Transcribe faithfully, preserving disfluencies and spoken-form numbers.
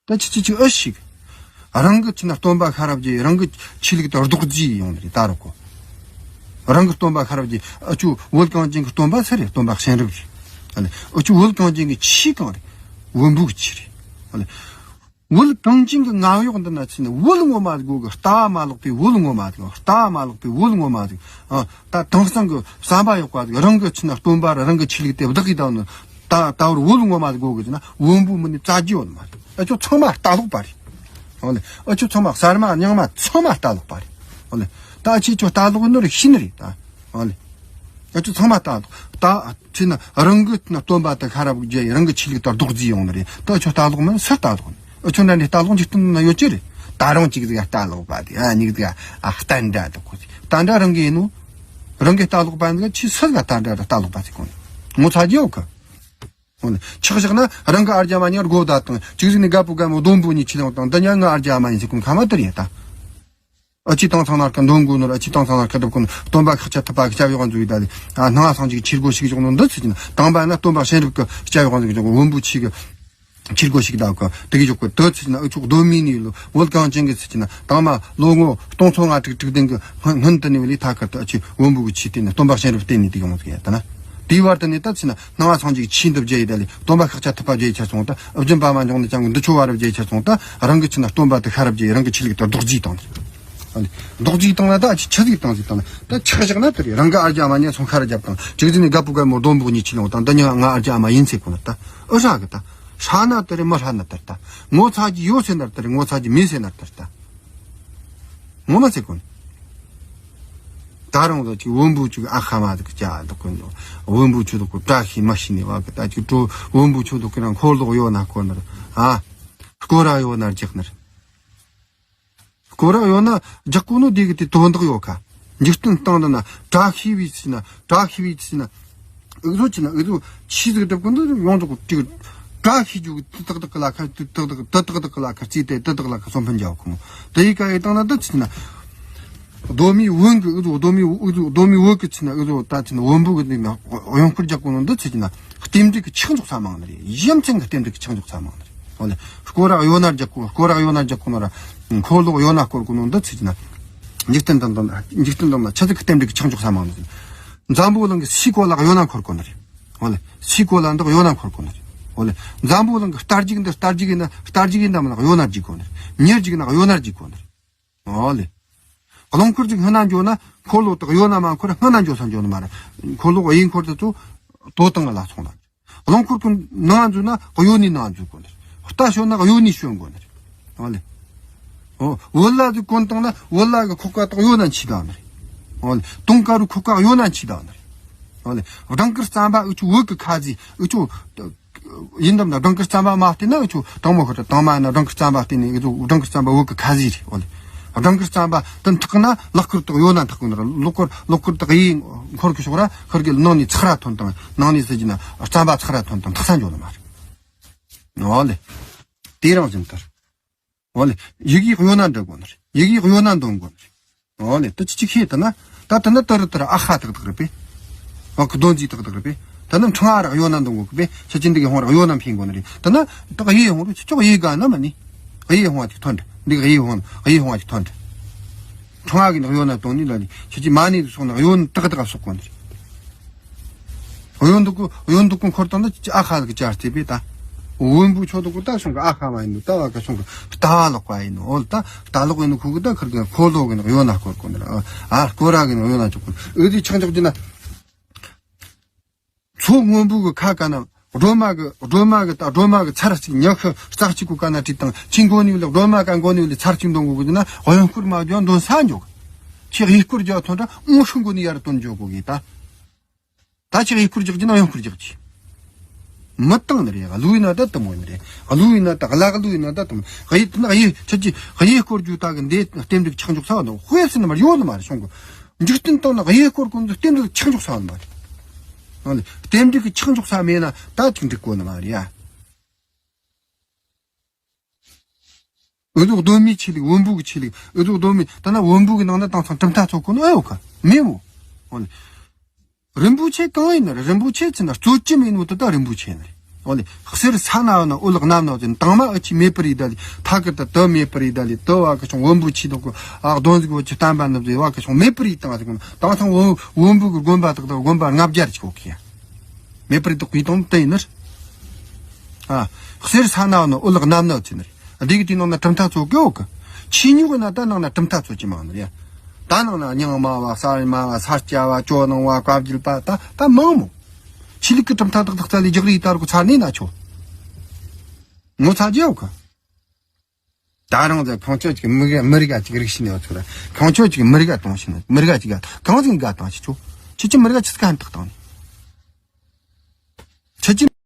ད་ཅི་ཅི་ཅི་ཨེ་ཤེས་གི། རང་གི་ཆི་ན་སྟོན་པ་ཤེས་རབ་ཀྱིས་རང་གི་ཆོས་ལུགས་དེ་རྡོག་རྫིས་ཡོང་ནི་རེད་ད་རོགས་གོ། རང་གི་སྟོན་པ་ཤེས་རབ་ཀྱིས་ཨ་ཅོ་བོད་གངས་ཅན་གྱི་སྟོན་པ་སུ་རེད། སྟོན་པ་གཤེན་རབ་རེད། ཨ་ལེ་ཨ་ཅོ་བོད་གངས་ཅན་གྱི་ཆོས་གང་རེད། བོན་པོའི་ཆོས་རེད། ཨ་ལེ། བོད་གངས་ཅན་གྱི་ངག་གཡོག་འདི་ན་ཚུད་ནས་བོད་ངོ་མ་དགོས་གི། ལྟ་བ་མ་ལོག་པའི་བོད་ངོ་མ་དགོས། ལྟ་བ་མ་ལོག་པའི་བོད་ངོ་མ་དགོས། ཨ་ད་དེང་སང་གི་བསམ་པ་ཡག་པ་དགོས། རང་གི་ཆི་ན་སྟོན་པ་རང་གི་ཆོས་ལུགས་དེ་བདག་གིས་བཏང་ནས་ད་ད་བར་བོད་ངོ་མ་དགོས་གི་ཟེར་ན་བོན་པོའི་མི་ནི་རྩ་རྒྱུ་ཡོད་མ་རེད། ཨ་ཅོ་ཚང་མ་ལྟ་ལོག་པ་རེད། ཨོ་ལེ། ཨ་ཅོ་ཚང་མ་གསར་མ་རྙིང་མ་ཚང་མ་ལྟ་ལོག་པ་རེད། ཨོ་ལེ། ད་ཨ་ཅེ་ཅོ་ལྟ་ལོག་ནོ་རེ་ཤི་ནི་རེད་ད། ཨོ་ལེ། ཨ་ཅོ་ཚང་མ་ལྟ་ལོག་ད། ཚེ་ན་རང་གི་ན་སྟོན་པ་དང་ཤེས་རབ་རྒྱུ་རང་གི་ཆོས་ལུགས་དང་རྡོག་རྫིས་ཡོང་ནི་རེད། ད་ཨ་ཅོ་ལྟ་ལོག་མིན་སུ་ལྟ་ལོག་ནི། ཨ་ཅོ་འདྲ་འདྲའི་ལྟ་ལོག་འཇིག་རྟེན་ན་ཡོད་ཀྱི་རེད། ད་རུང་གཅིག་ཟིག་ལྟ་ལོག་པ་དེ་ཨ་གཉིས་ཟིག་ཨ་རྟ་འདྲ་དུ་གོ་ཟིག་རྟ་འདྲ་རང་གི་ཡིན་ནོ། རང་གི་ལྟ་ལོག་པ་འདི་ཆི་སུ་ལ་རྟ་འདྲ་ར་ལྟ་ལོག་པ་ཟིག་གོ་ནི། ངོ་ཚ་རྒྱུ་ཡོད་གི། འོ་ན་ཆག་བཞག་ན་རང་གི་ཨར་རྒྱ་མ་ཉར་དགོ་ད་དང་གཅིག་ཟིག་ནི་རྒད་པོ་རྒད་མོ་སྡོམ་པོ་གཉིས་ཆི་ལོང་དང་འདི་ཉག་ང་ཨར་རྒྱ་མ་ཡིན་ཟེར་ཀུན་ཁ་མ་དར་ཡེ་ད། ཨ་ཅི་དང་ཚང་ནར་ཁ་འདོན་དགོ་ནོར། ཨ་ཅི་དང་ཚང་ནར་ཁ་སྒྲུབ་ཀུན་སྟོན་པ་ཁག་ཆ་ཐུབ་པ་གི་སྐྱབས་ཡོག་འཛུགས་ཡི་ད་ལི། ཨ་སྣང་བ་སངས་རྒྱས་ཀྱི་ཆོས་སྒོ་ཞིག་བཞག་ནོ་འདི་ཚིག་ཅི་ན་དང་པ་ན་སྟོན་པ་གཤེན་རབ་ཀྱི་སྐྱབས་ཡོག་འཛུགས་བཞག་བོན་པོ་ཆོས་ཀྱི་ཆོས་སྒོ་ཞིག་ད་གི་དེ་གི་ཞོག་གི་དུ་ཚིག་ཅི་ན་ཨུ་ཚོགས་གདོད་མའི་ནས་ལོ་བོད་གངས་ཅན་གི་ཚིག་ཅི་ན་དང་མ་ལོ་ངོ་སྟོང་ཚོ་ལྔ་དྲུག་དྲུག་བདུན་གི་སྔོན་དུ་ནས་བ་ལི་ཐ་ཁར་དུ་ཨ་ཅི་བོན་པོ་གི་ཆོས་བསྟན་ནས་སྟོན་པ་གཤེན་རབ་བསྟན་ནས་དེ་གི་འོང་ཚིག་ཡ་ད་ན། དེའི་བར་དུ་ནས་ད་ཚིག་ན་སྣང་བ་སངས་རྒྱས་ཀྱི་ཆོས་འདི་བརྗེད་ཡི་ད་ལི། སྟོན་པ་ཤཱཀྱ་ཐུབ་པ་བརྗེད་ཡི་ཆ་སོང་ད། ཨུ་རྒྱན་པདྨ་འབྱུང་གནས་ཀྱང་གི་འདི་ཆོ་བ་ར་བརྗེད་ཡི་ཆ་སོང་ད། རང་གི་ཆི་ན་སྟོན་པ་དེ་ཤེས་རབ་བརྗེད་རང་གི་ཆོས་ལུགས་དེ་རྡོག་རྫིས་བཏང་། རྡོག་རྫིས་བཏང་ན་ད་ཆི་ཆི་ཟིག་བཏང་ཟིག་བཏང་ད་ཆག་བཞག་ན་དེ་རེད། རང་གི་ཨར་རྒྱ་མ་ཉན་སོང་ཤེས་རབ་རྒྱབ་བཏང་གཅིག་ཟིག་ནི་རྒད་པོ་རྒད་མོ་སྡོམ་པོ་གཉིས་ཆི་ལོང་དང་འདི་ཉག་ང་ཨར་རྒྱ་མ་ཡིན་ཟེར་གོ་ན་ད་ཨུ་ཧྲ་གི་ད་ཧྲ་ན་དེ་རེད་མི་ཧྲ་ན་དེ་རེད་ད། ངོ་ཚ་གི་ཡོད་ཟེར་ན་དེ་རེད་ངོ་ཚ་གི་མེད་ཟེར་ན་དེ་རེད་ད། ངོ་མ་ཟེར་གོ་ནི། ད་རུང་ད་ཅིག་བོན་པོ་ཅིག་ཨ་ཁ་མ་ཟིག་ཅ་འདུག་གོ་ནི། བོན་པོ་ཆོ་འདུག་གོ་བཀྲ་ཤིས་མ་ཤི་ནི་བ་གི་ད་ཅིག་བོན་པོ་ཆོ་འདུག་གི་རང་འཁོར་ལོག་ཡོད་ན་གོ་ནི་རེད་ཨ། སྐོར་ར་ཡོད་ན་རྒྱག་ནི་རེད། སྐོར་ར་ཡོད་ན་རྒྱག་གོ་ནོ་དེ་གི་དེ་དོན་དག་ཡོད་ཁ། འཇིག་རྟེན་སྟེང་དུ་ན་བཀྲ་ཤིས་པའི་ཚེ་ན་བཀྲ་ཤིས་པའི་ཚེ་ན། ཨུ་ཚོ་ཆི་ན་ཨུ་ཚོ་ཆི་ཟིག་སྒྲུབ་ཀུན་ཏུ་ཡོངས་རྫོགས་ཀྱི་བཀྲ་ཤིས་རྒྱུ་གི་དེ་དག་དག་གི་ལ་ཁ་དེ་དག་དག་དེ་དག་དག་གི་ལ་ཁ་རྩིས་ཏེ་དེ་དག་ལ་ཁ་སོང་ཕན་རྒྱག་གོ་མོ། དེ་ཡི་ཀ་ཡི་སྟེང་ན་དེ་ཚིག་ན། གདོད་མའི་བོན་གི་ཨུ་ཚོ་གདོད་མའི་ཨུ་ཚོ་གདོད་མའི་བོད་གི་ཚིག་ན་ཨུ་ཚོ་ད་ཚིག་ན་བོན་པོ་གི་འདི་ན་གཡོན་སྐོར་རྒྱག་གོ་ནོ་འདི་ཚིག་ན་རྟེན་འབྲེལ་གི་ཆག་འཇོག་ས་མང་ནི་རེད། ཡ་མཚན་གི་རྟེན་འབྲེལ་གི་ཆག་འཇོག་ས་མང་ནི་རེད། ཨོ་ལེ། སྐོར་ར་གཡོན་ན་རྒྱག་གོ་སྐོར་ར་གཡོན་ན་རྒྱག་གོ་ནོ་ར། འཁོར་ལོ་གཡོན་ན་སྐོར་གོ་ནོ་འདི་ཚིག་ན། འཇིག་རྟེན་དང་དང་འཇིག་རྟེན་དང་ན་ཆ་ཚིག་གི་རྟེན་འབྲེལ་གི་ཆག་འཇོག་ས་མང་ནི་རེད། འཛམ་བུ་གླིང་གི་སའི་གོ་ལ་གཡོན་ན་འཁོར་གོ་ནི་རེད། ཨོ་ལེ། སའི་གོ་ལ་འདི་གཡོན་ན་འཁོར་གོ་ནི་རེད། ཨོ་ལེ། འཛམ་བུ་གླིང་གི་རྟ་རྒྱུག་འདི་རྟ་རྒྱུག་ཡིན་ན་རྟ་རྒྱུག་ཡིན་ན་མིན་ན་གཡོན་ན་རྒྱུག་གོ་ནི་རེད། མྱི་རྒྱུག་ན་གཡོན་ན་རྒྱུག་གོ་ནི་རེད། ཨོ་ལེ། རླངས་འཁོར་ཅིག་སྔོན་ན་འགྱོ་ན་འཁོར་ལོ་དག་གཡོན་ན་མ་འཁོར་སྔོན་ན་འགྱོ་ས་འགྱོ་ནི་མ་རེད། འཁོར་ལོ་གཡས་འཁོར་དུ་ཚོ་དོ་དང་ལ་སོང་ལ། རླངས་འཁོར་ཀུན་ནང་འཛུལ་ན་གཡོན་ནས་ནང་འཛུལ་དགོས་ནི་རེད། རྟ་ཞོན་ན་གཡོན་ནས་ཞོན་དགོས་ནི་རེད། ཨོ་ལེ། ཨོ་བོད་ལྭ་ཟིག་གོན་བཏང་ན་བོད་ལྭ་གི་ཁོག་ཀ་དག་གཡོན་ན་འཆི་ད་ནི་རེད། ཨོ་ལེ། དུང་དཀར་རུ་ཁོག་ཀ་གཡོན་ན་འཆི་ད་ནི་རེད། ཨོ་ལེ། སྦྲང་དཀར་རྩམ་པ་ཨུ་ཆུ་བོད་ཀྱི་ཁ་ཟས་ཨུ་ཆུ། ཡིན་དམ་ན་སྦྲང་དཀར་རྩམ་པ་མ་བསྟེན་ན་ཨུ་ཆུ་དྭངས་མོ་ཁོ་ད་དྭངས་མ་ཡིན་ན་སྦྲང་དཀར་རྩམ་པ་བསྟེན་ནས་ཨུ་ཆུ་སྦྲང་དཀར་རྩམ་པ་བོད་ཀྱི་ཁ་ཟས་རེད། ཨོ་ལེ། སྦྲང་དཀར་རྩམ་པ་དེ་འཐག་ན་ལག་སྐོར་དག་གཡོན་ན་འཐག་གི་ནི་རེད། ལག་སྐོར་ལག་སྐོར་དག་གཡས་འཁོར་གི་ཤོག་ར་ཁིར་གི་ནང་ནས་ཚག་ར་ཐོན་དང་ནང་ནས་ཟེར་གྱི་ན་རྩམ་པ་ཚག་ར་ཐོན་དང་འཐག་ས་འཇོག་ནི་མ་རེད། ཨོ་ལེ། དེ་རང་བཞིན་ལྟར། ཨོ་ལེ། ཡི་གེ་གཡོན་ན་འབྲི་དགོས་ནི་རེད། ཡི་གེ་གཡོན་ན་འདོན་དགོས་ནི་རེད། ཨོ་ལེ། དེ་ཅི་ཅི་ཤེས་དེ་ན་ད་དེ་ན་དེ་རུ་དེ་རུ་ཨ་ཧ་ཏག་ཏག་རེད་པས། ཨོ་ཁུ་དོན་ཅི་ཏག་ཏག་རེད་པས། དེ་ན་ཕྲེང་བ་ར་གཡོན་ན་འདོན་དགོས་གི་པས། ཆ་ཅི་འདི་གི་ཧོང་ར་གཡོན་ན་འཕེན་དགོས་ནི་རེད། དེ་ན་ད་གཡས་ཧོང་རུ་ཅི་ཅོག་གཡས་ག་ན་མ་ནི། གཡས་ཧོང་བ་ཅིག་ཐོན་འདྲ། འདི་གི་གཡས་ཧོང་གཡས་ཧོང་བ་ཅིག་ཐོན་འདྲ། ཕྲེང་བ་གི་ནི་གཡོན་ན་གཏོང་ནི་ལ་ནི་ཁྱེད་ཀྱི་མ་ནི་སོང་ན་གཡོན་ཏག་ཏག་སོག་གོ་ནི་རེད། གཡོན་དུ་གུ་གཡོན་དུ་གུ་འཁོར་བཏང་ན་ཨ་ཁ་གི་ཅར་ཏེ་པེ་ད། བོན་པོ་ཆོ་དུ་གུ་ད་སོང་གི་ཨ་ཁ་མ་ཡིན་ནོ་ད་བ་ག་སོང་གི་རྟ་ལོག་པ་ཡིན་ནོ། འོ་ད་རྟ་ལོག་ཡིན་ནོ་ཁུ་གི་ད་ཁུར་གི་འཁོར་ལོ་གི་ནི་གཡོན་ན་སྐོར་གོ་ནི་རེད། ཨ་སྐོར་ར་གི་ནི་གཡོན་ན་ཆོག་གོ་ནི་ཨུ་དི་ཆག་ཆོག་ཅི་ན། མཚོ་སྔོན་པོ་གི་ཁ་ཀ་ན་སྒྲོལ་མ་གི་སྒྲོལ་མ་གི་ད་སྒྲོལ་མ་གི་ཚར་གཅིག་ཉི་ཤུ་རྩ་གཅིག་གི་ཀ་ན་བྲིས་དང་ཁྱི་མགོ་ནི་ལ་སྒྲོལ་མ་ཀ་མགོ་ནི་ལ་ཚར་གཅིག་འདོན་དགོས་གི་ན་གཡོན་སྐོར་མ་བརྒྱབ་འདོན་ས་འཇོག་ཁྱི་གཡས་སྐོར་རྒྱག་ཐོན་ད་ཨོང་ཤུ་མགོ་ནི་ཡར་འདོན་འཇོག་གོ་གི་ད། ད་ཁྱི་གཡས་སྐོར་རྒྱག་གི་ན་གཡོན་སྐོར་རྒྱག་གི་མི་བཏང་ནི་རེད། གླུ་ཡིན་ན་ད་དུ་མོ་ཡིན་རེད། གླུ་ཡིན་ན་ད་གླ་གླུ་ཡིན་ན་ད་དུ་མོ་གཡས་ད་ན་གཡས་ཁྱི་གཡས་སྐོར་རྒྱུ་ད་གི་འདི་རྟེན་འབྲེལ་ཆག་འཇོག་ས་བ་ནི་དཔེ་སྲིད་ན་མར་ཡོད་ནི་མ་རེད་སོང་གི་འཇིག་རྟེན་སྟེང་ན་གཡས་སྐོར་ཀུན་ཏུ་རྟེན་འབྲེལ་ཆག་འཇོག་ས་བ་ནི་མ་རེད། ཨ་ནི་རྟེན་འབྲེལ་གྱི་ཆག་འཇོག་ས་མེད་ན་ད་ཅིག་འགྲིག་གོ་ནི་མ་རེད་ཡ། འུ་ཚོ་གདོད་མའི་ཆོས་ལུགས་བོན་པོ་གི་ཆོས་ལུགས་འུ་ཚོ་གདོད་མའི་ད་ན་བོན་པོ་གི་ནང་ན་དེང་སང་གྲུབ་མཐའ་ཚོགས་གོ་ནི་ཨེ་ཡོད་ག་མེད་མོ། ཨ་ནི་རིན་པོ་ཆེ་གང་ཡིན་ན་རིན་པོ་ཆེ་ཚིག་ན་རྩོད་ཀྱི་མིན་མོ་དེ་ད་རིན་པོ་ཆེ་ནི་རེད། འོ་ལེ། གསེར་ས་ན་ཡོད་ན་འོད་ལག་ནམ་ན་ཡོད་ཟེར། དང་མ་ཨ་ཆི་མེ་པི་རི་ད་ལི་ཐ་ཀི་ད་དུ་མེ་པི་རི་ད་ལི་དུ་བ་གི་ཆུང་བོན་པོ་ཆི་དང་གི་ཨ་གདོན་ཟིག་བོ་ཆི་བསྟན་པ་ནུབ་ཟེར་བ་གི་ཆུང་མེ་པི་རི་དང་ཟེར་གོ་ན་དང་ཚང་བོན་བོན་པོ་གི་དགོན་པ་དག་དང་དགོན་པ་ལྔ་བརྒྱ་རེ་ཆི་གོ་གི་ཡ། མེ་པི་རི་དག་གི་དང་དེ་ཡིན་ནི། ཨ། གསེར་ས་ན་ཡོད་ན་འོད་ལག་ནམ་ན་ཡོད་ཟེར་ནི། འདི་གི་དེ་ནང་ན་གྲུབ་མཐའ་ཚོ་གི་འོ་གི། ཆི་ཉུག་གི་ན་ད་ནང་ན་གྲུབ་མཐའ་ཚོ་ཅི་མང་ནི་ཡ། ད་ནང་ན་རྙིང་མ་བ་གསར་མ་བ་སར་སྐྱ་བ་ཇོ་ནང་བ་བཀའ་བརྒྱུད་པ་ད་ད་མང་མོ། ཆོས་ལུགས་ཀྱི་གྲུབ་མཐའ་དག་དག་རྩ་ལས་རྒྱག་རེས་ད་རུ་ཚར་ནས་ན་ཆོ། ངོ་ཚ་རྒྱལ་བ་ཁ། ད་རང་ཚོ་ཁོང་ཆོ་ཅིག་མི་རིགས་མི་རིགས་ཅིག་རིགས་ཤིག་ནས་ཚོ་ར། ཁོང་ཆོ་ཅིག་མི་རིགས་གཏོང་ཤིག་ན་མི་རིགས་ཅིག་གང་ཟིག་དགའ་བཏང་ཤིག་ཆོ། ཁྱེད་ཀྱི་མི་རིགས་ཆི་ཟིག་ཧན་ཐག་བཏང་ནས། ཁྱེད་ཀྱི་